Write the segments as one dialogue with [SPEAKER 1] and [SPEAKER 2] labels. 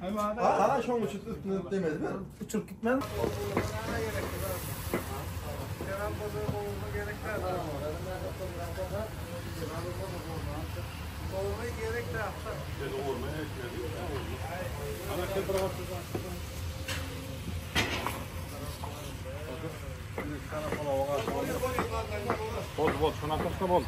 [SPEAKER 1] Ha, şoň üçin üstüne demedi mi?
[SPEAKER 2] Uçurup gitmez.
[SPEAKER 3] Boldy boldy şony atarsa boldy.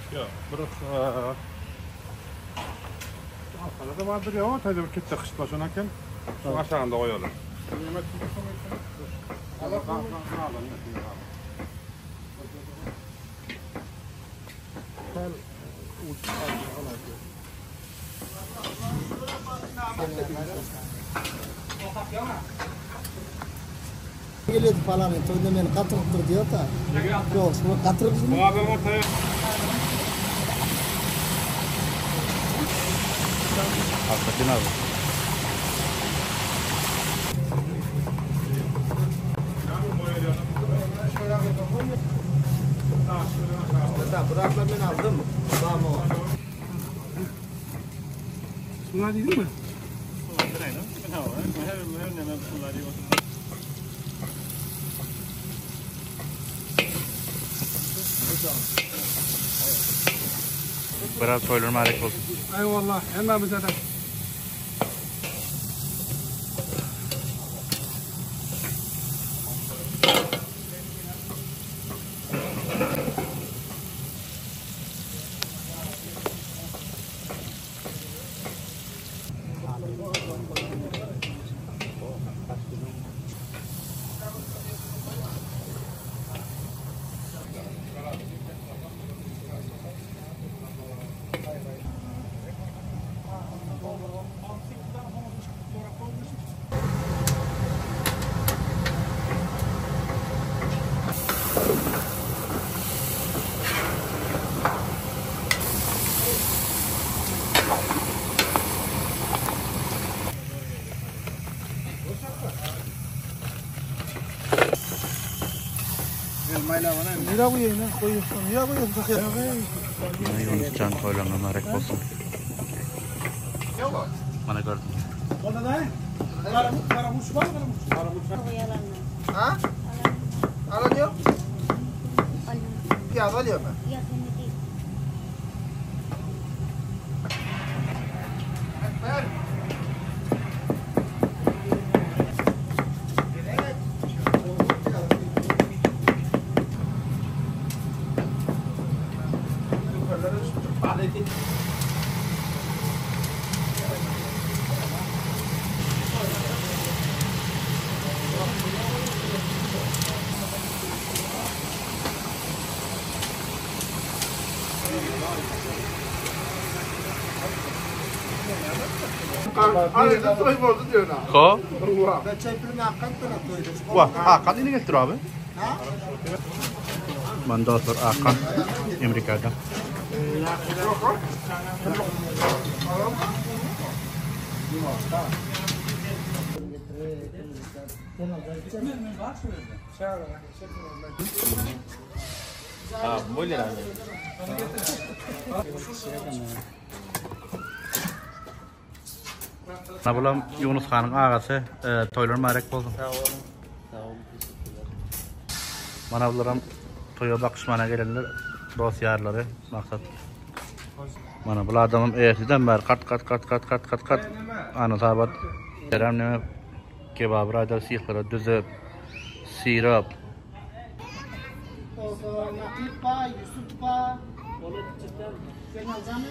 [SPEAKER 3] Ýok, bir Arkada da bardyr ya, o taýda bir ketde gyşytma şondan eken. Şoň aşagynda goýaly.
[SPEAKER 2] Geledi falan toýda meni gatyrypdyr diýýär da. Ýok, şuny gatyryp
[SPEAKER 3] Bu adam ortaya
[SPEAKER 4] Hakikaten abi.
[SPEAKER 2] Bırakla ben aldım. Tamam o.
[SPEAKER 3] Bunlar değil mi?
[SPEAKER 4] Biraz toýlar mübarek olsun.
[SPEAKER 3] Eyvallah. Hemen bize de.
[SPEAKER 2] Nire koyayım lan? Koyuyorsun. Nire koyuyorsun?
[SPEAKER 4] Yunuscan toýlar mübarek olsun. Bana gördün.
[SPEAKER 3] Orada da. Karamuş var mı? Karamuş.
[SPEAKER 1] Ha? Alıyor. Piyaz alıyor mu? Arada toy oldu diyor ha.
[SPEAKER 4] Ko?
[SPEAKER 2] Ben çay pulunu hakan toýda.
[SPEAKER 4] Wah, Hakan yine getir abi. Man dostlar Hakan Amerika'da. Nabulam Yunus Han'ın ağası e, toýlar mübarek olsun. Mana bularam toýa bakışmana gelenler dost yarlary maksat. Mana bul adamım erteden beri kat kat kat kat kat kat kat ana sabat Kerem neme kebabı radar sihlara düzüp sirap
[SPEAKER 2] Nakip ba, Yusuf ba. Sen alacağım.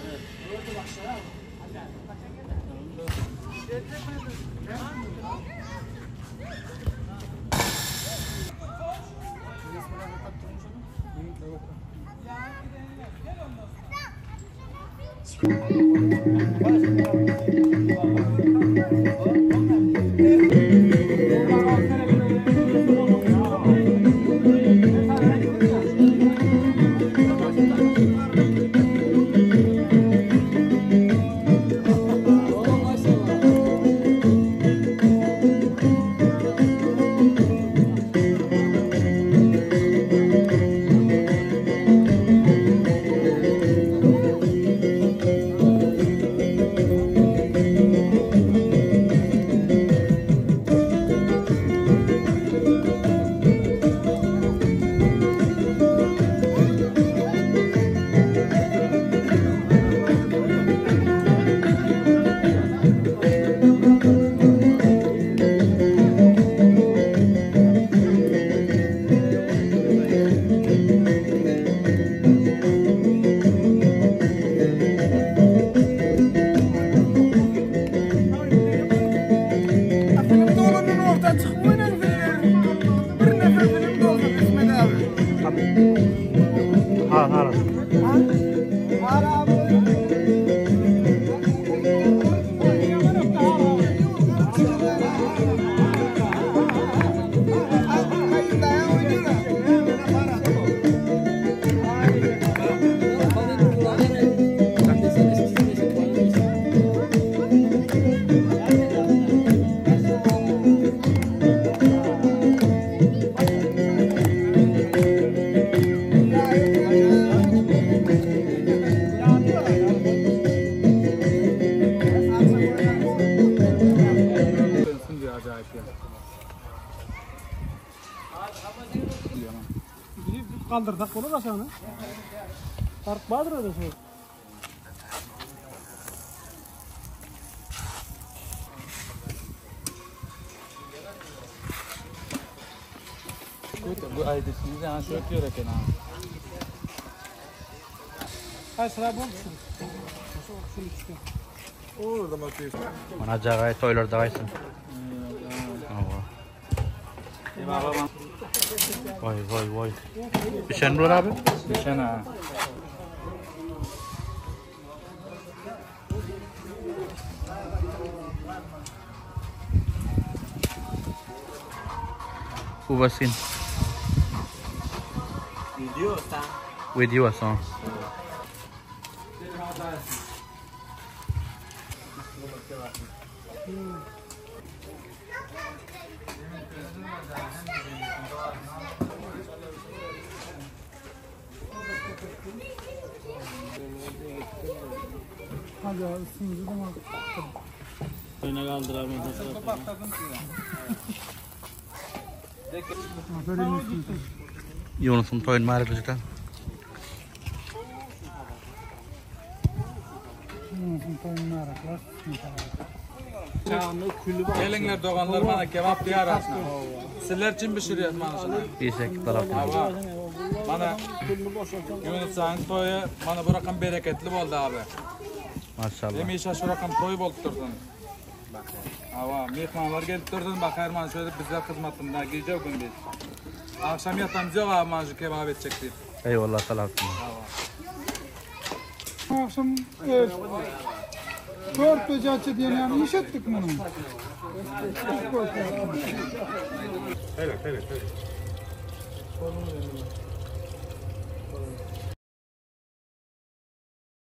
[SPEAKER 2] Galdyrsak bolar aşagyna. Fark bardyr öyle şey.
[SPEAKER 5] Bu aýdyşyňyz ýa şu ötüyor eken ha.
[SPEAKER 2] Kaç sıra bol şu.
[SPEAKER 4] Mana jagaý toýlarda gaýsyn. Vay vay vay. Bişen bular abi?
[SPEAKER 5] Bişen ha.
[SPEAKER 4] Uvasin. Video san.
[SPEAKER 2] Hadi abi üstümüzü de
[SPEAKER 5] Öne kaldıramıyorum.
[SPEAKER 4] Yunus'un toýun maraklyjykda.
[SPEAKER 5] Gelinler doganlar bana kebap diyar aslında. Sizler için pişiriyoruz bana şunu.
[SPEAKER 4] Isek tarafı.
[SPEAKER 5] Abi. Bana Yunus Ağa'nın toyu bana bu rakam bereketli oldu abi.
[SPEAKER 4] Maşallah.
[SPEAKER 5] Hemişe şu rakam toy bolup dursun. Ava, mehmanlar gelip dursun bak Erman şöyle bizler hizmetinde gece gündüz. Akşam yatamız yok abi manju kebap edecek deyip.
[SPEAKER 4] Eyvallah Salahattin.
[SPEAKER 2] Akşam evet. Dört becaçı diyen yani iş ettik bunu.